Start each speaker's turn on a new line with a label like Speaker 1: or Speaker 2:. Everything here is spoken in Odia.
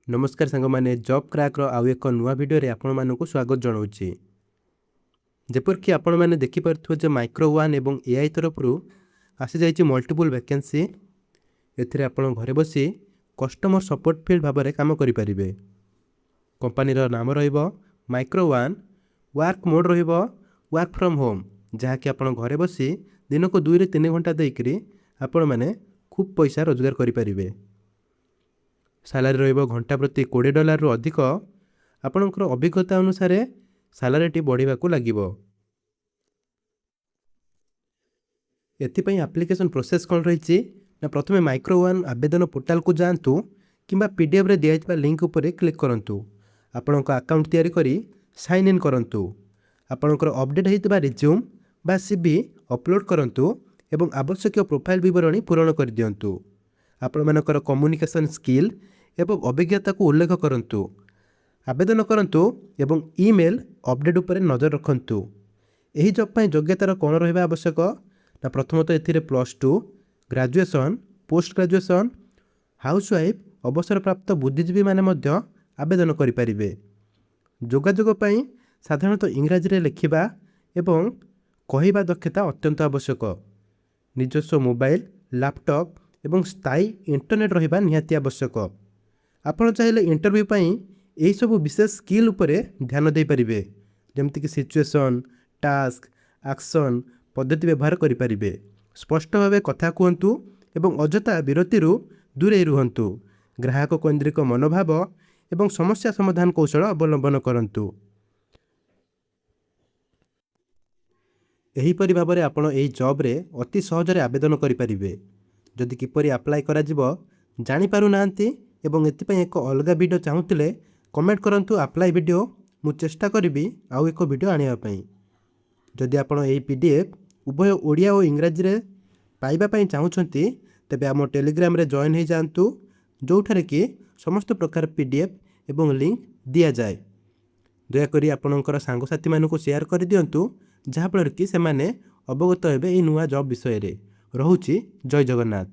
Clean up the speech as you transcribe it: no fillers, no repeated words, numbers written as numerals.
Speaker 1: ନମସ୍କାର ସାଙ୍ଗମାନେ, ଜବ୍ କ୍ରାକ୍ର ଆଉ ଏକ ନୂଆ ଭିଡ଼ିଓରେ ଆପଣମାନଙ୍କୁ ସ୍ୱାଗତ ଜଣାଉଛି। ଯେପରିକି ଆପଣମାନେ ଦେଖିପାରୁଥିବେ ଯେ ମାଇକ୍ରୋ ୱାନ୍ ଏବଂ ଏଆଇ ତରଫରୁ ଆସିଯାଇଛି ମଲ୍ଟିପୁଲ୍ ଭ୍ୟାକେନ୍ସି। ଏଥିରେ ଆପଣ ଘରେ ବସି କଷ୍ଟମର ସପୋର୍ଟ ଫିଲ୍ଡ ଭାବରେ କାମ କରିପାରିବେ। କମ୍ପାନୀର ନାମ ରହିବ ମାଇକ୍ରୋ ୱାନ୍। ୱାର୍କ ମୋଡ଼୍ ରହିବ ୱାର୍କ ଫ୍ରମ୍ ହୋମ୍, ଯାହାକି ଆପଣ ଘରେ ବସି ଦିନକୁ 2ରୁ 3 ଘଣ୍ଟା ଦେଇକରି ଆପଣମାନେ ଖୁବ୍ ପଇସା ରୋଜଗାର କରିପାରିବେ। ସାଲାରୀ ରହିବ ଘଣ୍ଟା ପ୍ରତି 20 ଡଲାରରୁ ଅଧିକ। ଆପଣଙ୍କର ଅଭିଜ୍ଞତା ଅନୁସାରେ ସାଲାରୀଟି ବଢ଼ିବାକୁ ଲାଗିବ। ଏଥିପାଇଁ ଆପ୍ଲିକେସନ୍ ପ୍ରୋସେସ୍ କ'ଣ ରହିଛି ନା, ପ୍ରଥମେ ମାଇକ୍ରୋ ୱାନ୍ ଆବେଦନ ପୋର୍ଟାଲକୁ ଯାଆନ୍ତୁ କିମ୍ବା ପିଡିଏଫ୍ରେ ଦିଆଯାଇଥିବା ଲିଙ୍କ ଉପରେ କ୍ଲିକ୍ କରନ୍ତୁ। ଆପଣଙ୍କ ଆକାଉଣ୍ଟ ତିଆରି କରି ସାଇନ୍ ଇନ୍ କରନ୍ତୁ। ଆପଣଙ୍କର ଅପଡେଟ୍ ହୋଇଥିବା ରିଜ୍ୟୁମ୍ ବା ସିଭି ଅପଲୋଡ଼ କରନ୍ତୁ ଏବଂ ଆବଶ୍ୟକୀୟ ପ୍ରୋଫାଇଲ୍ ବିବରଣୀ ପୂରଣ କରିଦିଅନ୍ତୁ। ଆପଣମାନଙ୍କର କମ୍ୟୁନିକେସନ୍ ସ୍କିଲ୍ ଏବଂ ଅଭିଜ୍ଞତାକୁ ଉଲ୍ଲେଖ କରନ୍ତୁ। ଆବେଦନ କରନ୍ତୁ ଏବଂ ଇମେଲ୍ ଅପଡେଟ୍ ଉପରେ ନଜର ରଖନ୍ତୁ। ଏହି ଜବ୍ ପାଇଁ ଯୋଗ୍ୟତାର କ'ଣ ରହିବା ଆବଶ୍ୟକ ନା, ପ୍ରଥମତଃ ଏଥିରେ +2, ଗ୍ରାଜୁଏସନ୍, ପୋଷ୍ଟ ଗ୍ରାଜୁଏସନ୍, ହାଉସ୍ୱାଇଫ୍, ଅବସରପ୍ରାପ୍ତ ବୁଦ୍ଧିଜୀବୀମାନେ ମଧ୍ୟ ଆବେଦନ କରିପାରିବେ। ଯୋଗାଯୋଗ ପାଇଁ ସାଧାରଣତଃ ଇଂରାଜୀରେ ଲେଖିବା ଏବଂ କହିବା ଦକ୍ଷତା ଅତ୍ୟନ୍ତ ଆବଶ୍ୟକ। ନିଜସ୍ୱ ମୋବାଇଲ, ଲାପଟପ୍ ଏବଂ ସ୍ଥାୟୀ ଇଣ୍ଟରନେଟ୍ ରହିବା ନିହାତି ଆବଶ୍ୟକ। ଆପଣ ଚାହିଁଲେ ଇଣ୍ଟରଭ୍ୟୁ ପାଇଁ ଏହିସବୁ ବିଶେଷ ସ୍କିଲ୍ ଉପରେ ଧ୍ୟାନ ଦେଇପାରିବେ, ଯେମିତିକି ସିଚୁଏସନ୍, ଟାସ୍କ, ଆକ୍ସନ୍ ପଦ୍ଧତି ବ୍ୟବହାର କରିପାରିବେ। ସ୍ପଷ୍ଟ ଭାବେ କଥା କୁହନ୍ତୁ ଏବଂ ଅଯଥା ବିରତିରୁ ଦୂରେଇ ରୁହନ୍ତୁ। ଗ୍ରାହକ କୈନ୍ଦ୍ରିକ ମନୋଭାବ ଏବଂ ସମସ୍ୟା ସମାଧାନ କୌଶଳ ଅବଲମ୍ବନ କରନ୍ତୁ। ଏହିପରି ଭାବରେ ଆପଣ ଏହି ଜବ୍ରେ ଅତି ସହଜରେ ଆବେଦନ କରିପାରିବେ। ଯଦି କିପରି ଆପ୍ଲାଏ କରାଯିବ ଜାଣିପାରୁନାହାନ୍ତି ଏବଂ ଏଥିପାଇଁ ଏକ ଅଲଗା ଭିଡ଼ିଓ ଚାହୁଁଥିଲେ କମେଣ୍ଟ କରନ୍ତୁ ଆପ୍ଲାଏ ଭିଡ଼ିଓ, ମୁଁ ଚେଷ୍ଟା କରିବି ଆଉ ଏକ ଭିଡ଼ିଓ ଆଣିବା ପାଇଁ। ଯଦି ଆପଣ ଏହି ପିଡିଏଫ୍ ଉଭୟ ଓଡ଼ିଆ ଓ ଇଂରାଜୀରେ ପାଇବା ପାଇଁ ଚାହୁଁଛନ୍ତି, ତେବେ ଆମ ଟେଲିଗ୍ରାମରେ ଜଏନ୍ ହୋଇଯାଆନ୍ତୁ, ଯେଉଁଠାରେ କି ସମସ୍ତ ପ୍ରକାର ପିଡିଏଫ୍ ଏବଂ ଲିଙ୍କ ଦିଆଯାଏ। ଦୟାକରି ଆପଣଙ୍କର ସାଙ୍ଗସାଥିମାନଙ୍କୁ ସେୟାର କରିଦିଅନ୍ତୁ, ଯାହାଫଳରେ କି ସେମାନେ ଅବଗତ ହେବେ ଏହି ନୂଆ ଜବ୍ ବିଷୟରେ। ରହୁଛି, ଜୟ ଜଗନ୍ନାଥ।